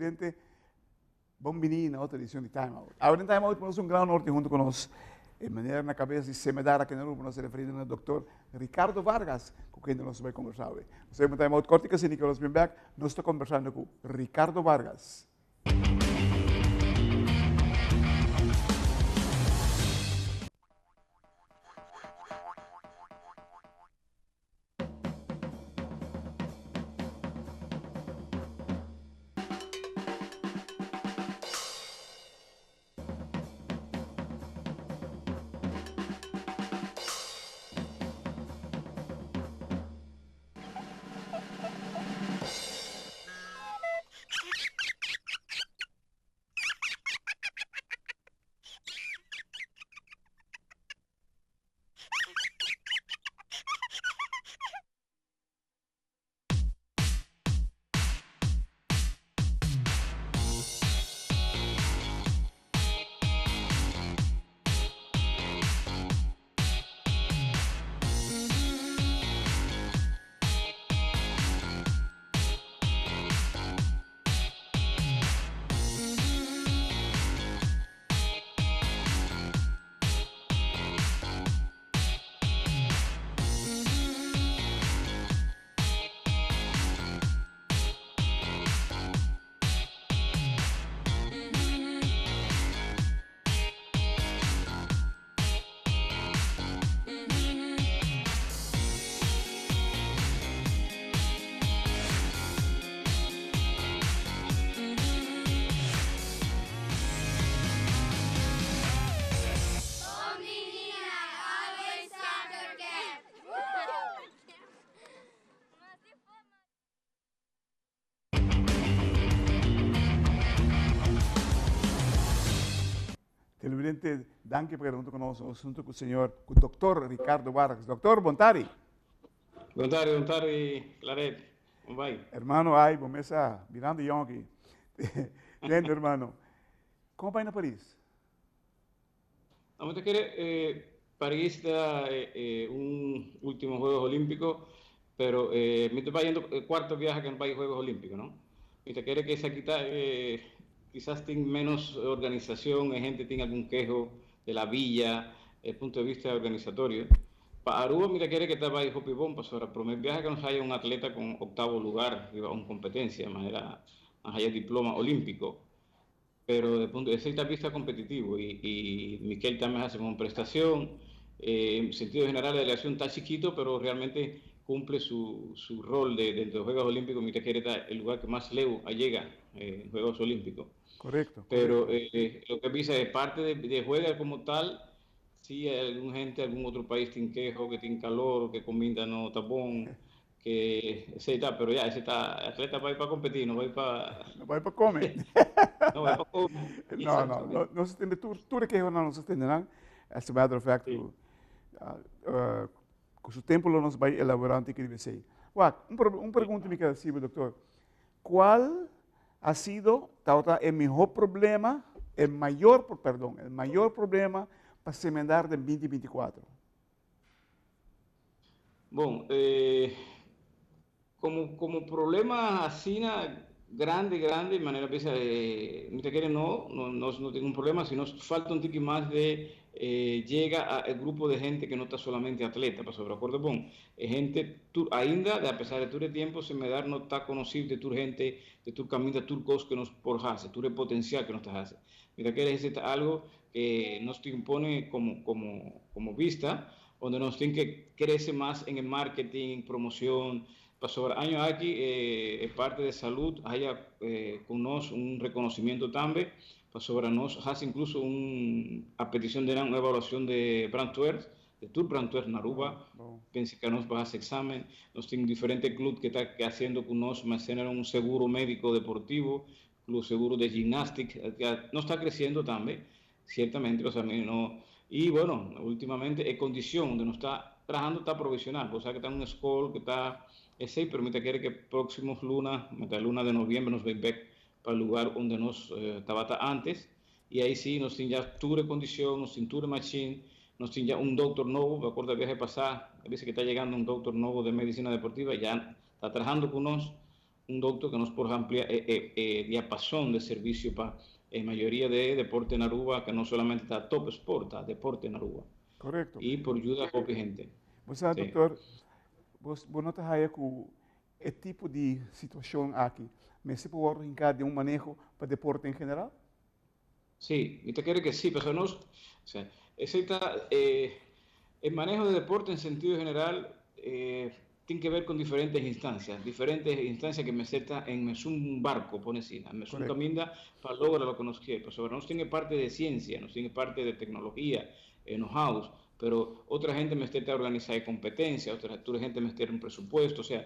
Televidente, bon bini na otro edicion di Time Out. Awe den Time Out nos un gran honor tin hunto cu nos e meneer na cabes di Cemedar aki na Aruba, nos ta referindo na Doctor Ricardo Vargas, cu kende nos ta bay conversa awe. Nos ta bay un Time Out cortico asina cu nos bin bek, nos ta conversando cu Ricardo Vargas. Televidente, danki pa keda hunto ku nos. Nos hunto ku señor, ku Doctor Ricardo Vargas. Doctor, bon tardi. Bon tardi, bon tardi, Claret. Kon bai? Hermano, ay, bo mes sa, mirando yonki. Tende, hermano. Kon bai na Paris? No, mi ta kere Paris ta un ultimo Juegos Olímpicos, pero mi ta bayendo e cuarto viahe que mi bay Juegos Olímpicos, no? Mi ta kere que esaki ta kisas tin menos organisacion, e hende tin algun keho de la villa, e punto de vista organisatorio. Pa Aruba mi ta kere que ta bay hopi bon, pasobra prome biahe que nos haya un atleta con octavo lugar riba un competencia, manera nan haya diploma olímpico. Pero de punto esey ta bista competitivo y y Mikel tambe haci bon prestacion. En sentido general e delegacion ta chikito pero realmente cumple su su rol de dentro de Juegos Olimpico mi ta kere ta e lugar que mas leu a yega en Juegos Olimpico. Correcto, Pero correcto. loke a bisa e parte de de juega como tal si hay algun hente algun otro pais tin keho ke tin calor ke cuminda no ta bon Ke esei ta, pero ya, esei ta, atleta bai pa kompetí, no bai pa. No bai pa kome. No bai pa kome. No, no, no, nos a tende tur, tur e kehonan nos a tende nan. As a matter of fact, ku, ku su tempo lo nos bai elaborá un tiki riba esei. Wak, un un pregunta mi ker hasi bo, doktor. Kual ha sido, tabata e mihó problema, e mayor, perdon, e mayor problema pa semendar den binti 24? Bon, como como problema asina grande grande manera bisa mi ta kere no, no nos no tin un problema sino falta un tiki mas de yega a e grupo de hende ke no ta solamente atleta pasobra acorda bon e hende tur ainda de apesar de tur e tiempo Cemedar no ta conoci de tur hende de tur caminda tur cos ke nos por haci tur e potencial ke nos ta haci mi ta kere ese ta algo ke nos tin pone como como como bista donde nos tin ke crece mas en e marketing, en promocion, pasobra año aki e parte de salud haya con nos un reconocimiento tambe, pasobra nos haci incluso un a peticion de nan un evaluacion de brandweer, de tur brandweer na Aruba, pensa ke nos ba haci examen, nos tin diferente club ke ta haciendo cu nos, mas un seguro medico deportivo, Club Seguro de Gimnastic, no sta creciendo tambe, ciertamente, pasobra mi no, y bueno, ultimamente e condicion donde nos ta trahando ta provisional, bo sa que ta un school que ta esey, pero mi ta kere que proximo luna, meta luna de noviembre nos bay bek pa lugar unda nos tabata antes, y ahí si nos tin ya tur e condicion, nos tin tur e machine, nos tin ya un doctor nobo, me acuerdo viahe pasa, a bisa que ta yegando un doctor nobo de medicina deportiva, ya ta trahando cu nos. Un doctor cu nos por amplia e e e diapason de servicio pa e mayoria de deporte na Aruba, cu no solamente ta top sport, ta deporte na Aruba. Correcto. Y por yuda hopi hende. Bo sa, Sí. doctor, bos, bo no ta haya cu e tipo di situacion aki mester por wordo hinca den un maneho pa deporte en general? Sí, mi ta kere que sí, pasobra nos, osea, esey ta e e maneho de deporte en sentido general tin que ver con diferentes instancias, diferentes instancias que mester ta en mesun barco, pone asina, en mesun Correcto. caminda pa logra loke nos kier, pasobra nos tin e parte de ciencia, nos tin e parte de tecnologia, e know-hows, pero otra hende mester ta organisa e competencia, otra tur hende mester un presupuesto, osea,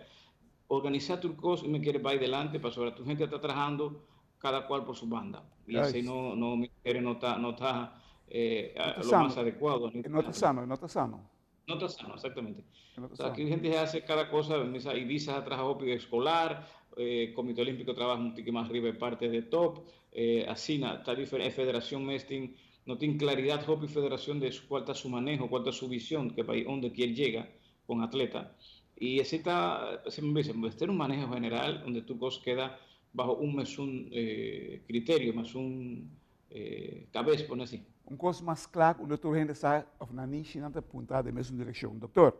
organisa tur cos y mi kere bay delante pasobra tur hende ta trahando cada cual por su banda y esey no no mi kere no ta no ta No ta lo mas sano. adecuado ni No ta sano, no ta sano. No ta sano, exactamente. No ta O sea, sano. aki hende hace cada cosa, misa Ibiza a traha hopi escolar, Comité Olímpico trabaja un tiki mas riba e parte de top, asina ta diferente, e federacion mes tin, no tin claridad hopi federacion de cual ta su maneho, cual ta su vision, ke bay unda kier yega con atleta. Y esey ta, asina mi bisa, mester un maneho general unda tur cos keda baho un mesun criterio, mesun cabes, pone asi. Un cos mas cla cu no tur hende sa of nan ni shi nan ta punta den mesun direccion. Doctor,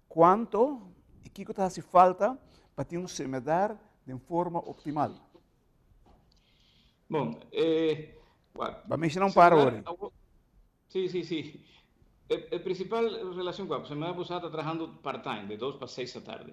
cuanto y kico ta haci falta pa tin un semedar den forma optimal? Bon, wak. Ba menciona un par Semedar awor. Sí, sí, sí. E, e principal relacion cua, semana pasada ta trahando part-time, de dos pa seis ta tarde.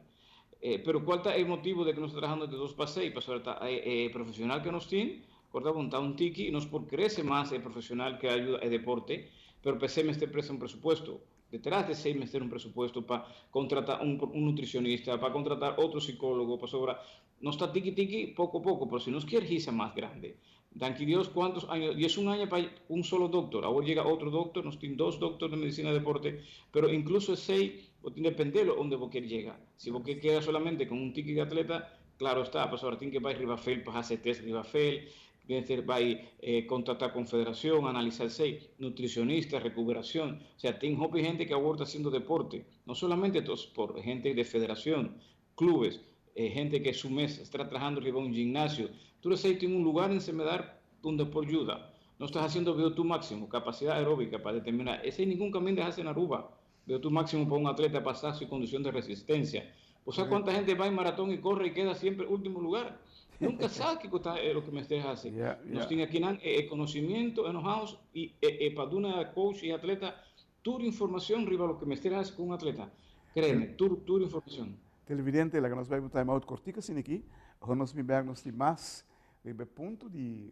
Pero cual ta e motibo de cu nos ta trahando de dos pa seis? Pasobra ta e, e profesional cu nos tin, corda bon, ta un tiki y nos por crece mas e profesional cu ayuda e deporte, pero p'esey mester presta un presupuesto. Detrás de esey mester un presupuesto pa contrata un, un nutricionista, pa contrata otro psicólogo, pasobra nos ta tiki tiki, poco poco, pero si nos kier hisa mas grande, Danki Dios cuantos aña, 11 aña pa un solo doctor, awor yega otro doctor, nos tin dos doctor de medicina de deporte, pero incluso esey bo tin depende lo unda bo kier yega. Si bo kier keda solamente con un tiki di atleta, claro esta, pasobra tin ke bay riba veld pa haci test riba veld, mester bay contacta con federacion, analisa esey, nutricionista, recuperacion, osea tin hopi hende ke awor ta haciendo deporte, no solamente to sport, hende de federacion, clubes, e hende ke su mes sta trahando riba un gimnasio, tur esei tin un lugar en Semedar unda por yuda. Nos ta haciendo VO2 maximo, capacidad aerobica, pa determina esei ningun caminda haci na Aruba. VO2 maximo pa un atleta pa sa su condicion de resistencia. Bo sa cuanta hende bay maraton y corre y keda siempre ultimo lugar? Nunca sa kico ta loke mester haci. Nos tin akinan e conocimiento, e know-hows y e pa duna coach y atleta tur informacion riba loke mester haci cu un atleta. Créeme, tur, tur informacion. Televidente, laga nos bai un time out cortico asina aki. Ora nos bin bek nos tin mas riba e punto di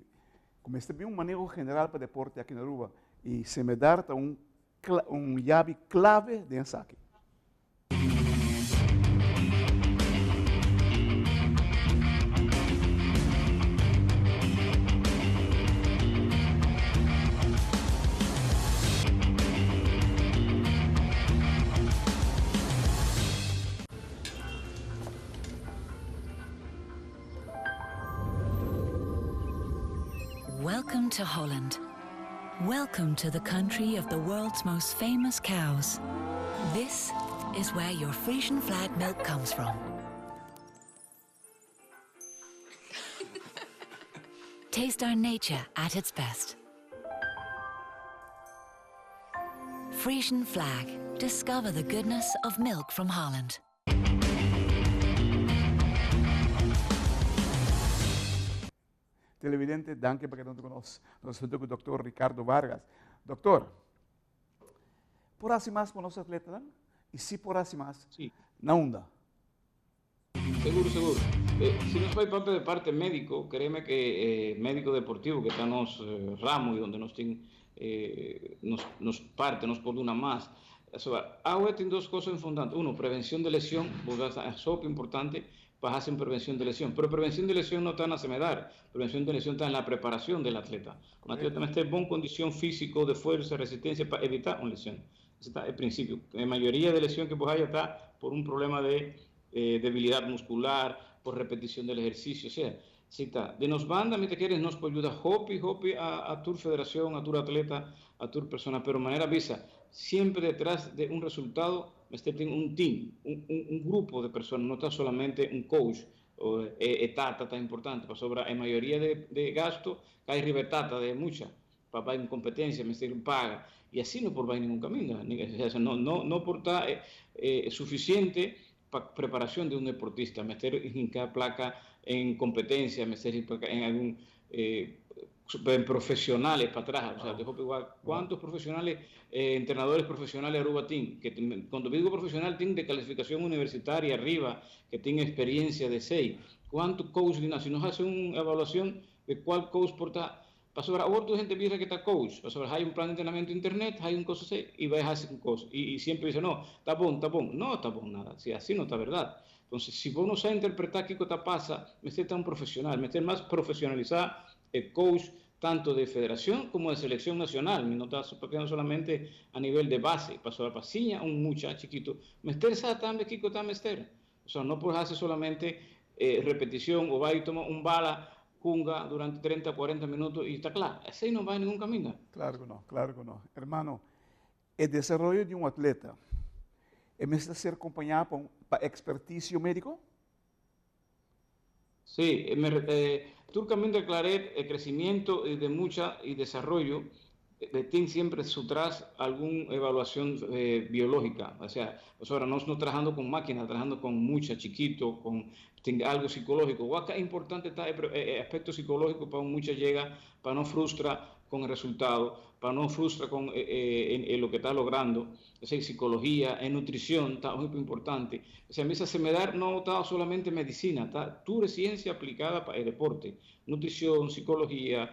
cu mester bin un maneho general pa deporte aki na Aruba y Cemedar ta un un yabi clave den esaki. Welcome to Holland. Welcome to the country of the world's most famous cows. This is where your Frisian flag milk comes from. Taste our nature at its best. Frisian flag. Discover the goodness of milk from Holland. Televidente, danki pa keda hunto ku nos. Nos hunto ku Dòkter Ricardo Vargas. Dòkter, por hasi mas pa nos atletanan? I si por hasi mas, Sí. na unda? Seguro, seguro. Si nos bai papia de parte médico, créeme que médico deportivo que ta nos ramo y donde nos tin nos, nos parte, nos por duna mas. Pasobra awe tin dos cosa importante. Uno, prevencion de lesion, bo ta sa hopi importante pa haci un prevencion de lesion. Pero prevencion de lesion no ta na semedar, prevencion de lesion ta en la preparacion del atleta. Un atleta mester bon condicion fisico, de fuerza, resistencia pa evita un lesion. Ese ta e principio. E mayoria de lesion que bo haya ta por un problema de debilidad muscular, por repeticion del ehercicio. Osea, si ta. De nos banda mi ta kere nos por yuda hopi, hopi a a tur federacion, a tur atleta, a tur persona, pero manera bisa, siempre detras de un resultado mester tin un team, un un un grupo de persona, no ta solamente un coach. E tata ta importante, pasobra e mayoria di gasto kai riba e tata di e mucha, pa bai un competencia mester paga, y asina no por bai ningun caminda, no no por ta suficiente pa preparacion di un deportista, mester hinca placa en competencia, mester hinca placa en algun en profesionales pa traha, osea de hopi wak cuantos profesionales, entrenadores profesionales Aruba tin, que cuando digo profesional tin de calificacion universitaria arriba, que tin experiencia de esey, cuanto coach di nan, si nos haci un evaluacion de cual coach por ta, pasobra awor tur hende bisa que ta coach, pasobra hay un plan de entrenamiento internet, hay un cosa así, y bay haci un cosa, y siempre bisa no, ta bon, ta bon, no ta bon nada, si asi no ta verdad. Entonces, si bo no sa interpreta kico ta pasa, mester ta un profesional, mester mas profesionalisa e coach tanto di federacion como di seleccion nacional, mi no ta papiando solamente a nivel de base, pasobra pa siña un mucha chikito, mester sa tambe kico ta mester. Pasobra no por haci solamente repeticion o bay tuma un bala hunga durante 30, 40 minuto y ta cla. Esey no bay ningun caminda. Claro cu no, claro cu no. Hermano, e desaroyo di un atleta e mester ser kompañá pa un pa ekspertisio médiko? Sí, tur kaminda aklar'é e kresimiento di mucha i desaroyo tin siempre su tras algun evaluacion biológica. Osea, pasobra nos no trahando con máquina, trahando con mucha chikito, con tin algo psicológico. Wak importante ta e aspecto psicológico pa un mucha yega pa no frustra con e resultado, pa no frustra con e loke ta logrando. Esei psicologia, e nutricion ta hopi importante. Esei mester semedar no ta solamente medicina, ta tur e ciencia aplicada pa e deporte. Nutricion, psicologia,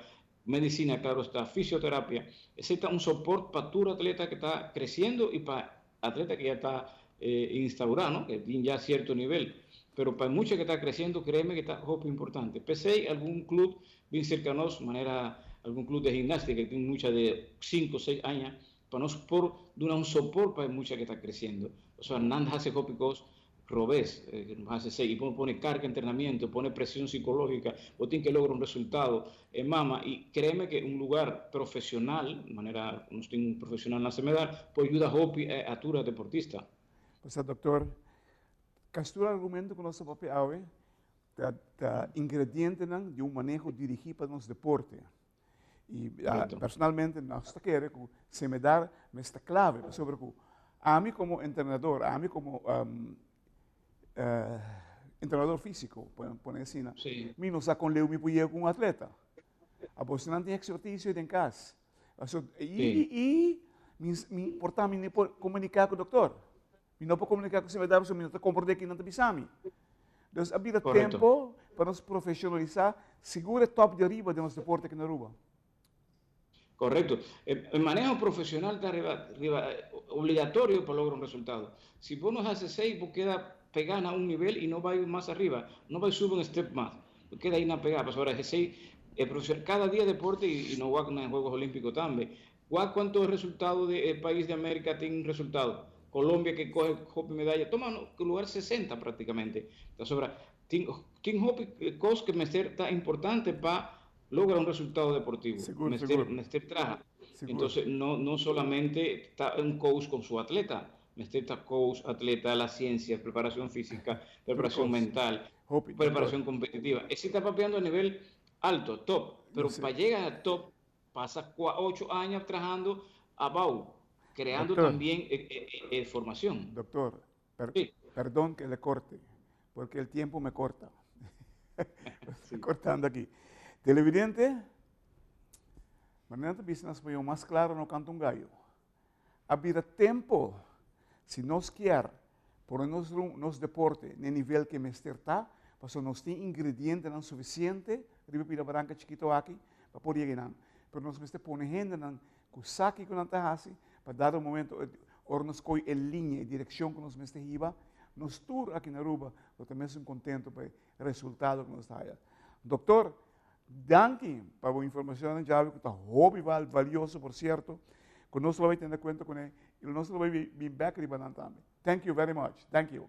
medicina, claro esta, fisioterapia. Esei ta un soport pa tur atleta ke ta creciendo y pa atleta ke ya ta instaura, no, ke tin ya cierto nivel. Pero pa e mucha ke ta creciendo, créeme ke ta hopi importante. P'esei algun club bin cerca nos, manera algun club de gimnastica ke tin mucha de cinco, seis aña, Pa nos por duna un soport pa e mucha ke ta kresiendo. Pasobra nan ta hasi hopi kos robes, hasi esei i por pone karga entrenamiento, pone presion sikológika, bo tin ke logra un resultado. E mama, i kreeme ke un lugar profesional, manera nos tin un profesional na Semedar, por yuda hopi e atura deportista. Pasobra doktor, kasi tur argumento ku nos ta papia awe ta ingredientenan di un maneho dirigí pa nos deporte. Y personalmente nos ta kere cu Semedar mester ta clave pasobra cu ami como entrenador, ami como entrenador fisico, pone asina, mi no sa con leu mi por yega cu un atleta. Abo si nan tin experticio den cas. Y, y mi por ta mi no por comunica cu doctor. Mi no por comunica cu Semedar pasobra mi no ta comprende kinan ta bisa mi. Dus a bira tempo pa nos profesionalisa sigur e top di ariba den nos deporte aki na Aruba. Correcto. E maneho profesional ta riba riba obligatorio pa logra un resultado. Si bo no haci esey bo keda pega na un nivel y no bay mas ariba, no bay subi un step mas. Bo keda ahí na pega pasobra esey e profesional cada dia deporte y no wak na Juegos Olimpico tambe. Wak cuanto resultado di e pais di America tin resultado. Colombia ke coge hopi medaya toma lugar 60 practicamente. Pasobra tin tin hopi cos ke mester ta importante pa logra un resultado deportivo. Sigur, Mester sigur. mester traha. Sigur. Entonces no no solamente ta un coach con su atleta, mester ta coach, atleta, la ciencia, preparacion fisica, Tur preparacion cos. mental, Hopi, doctor. preparacion competitiva. Esey ta papiando a nivel alto, top, No pero sé. pa yega a top Pasa kua ocho aña trahando abao, creando Doctor. tambien e formacion. Doctor, per, Sí. perdón que le corte, porque el tiempo me corta. Estoy cortando aquí. Televidente, manera ta bisa na español, mas claro no canta un gallo. A bira tempo, si nos kier pone nos nos deporte n'e nivel ke mester ta, pasobra nos tin ingredientenan suficiente riba pida baranka chikito aki pa por yega einan. Pero nos mester pone hendenan ku sa kiko nan ta hasi pa dado momento ora nos koy e liña, e direkshon ku nos mester hiba, nos tur aki na Aruba lo ta mesun kontento pa e resultado ku nos ta haya. Doktor, Danki pa bo informacionnan djawe cu ta hopi valioso por cierto cu nos lo bay tene cuenta cune y nos lo bay bin bek riba nan tambe. Thank you very much. Thank you.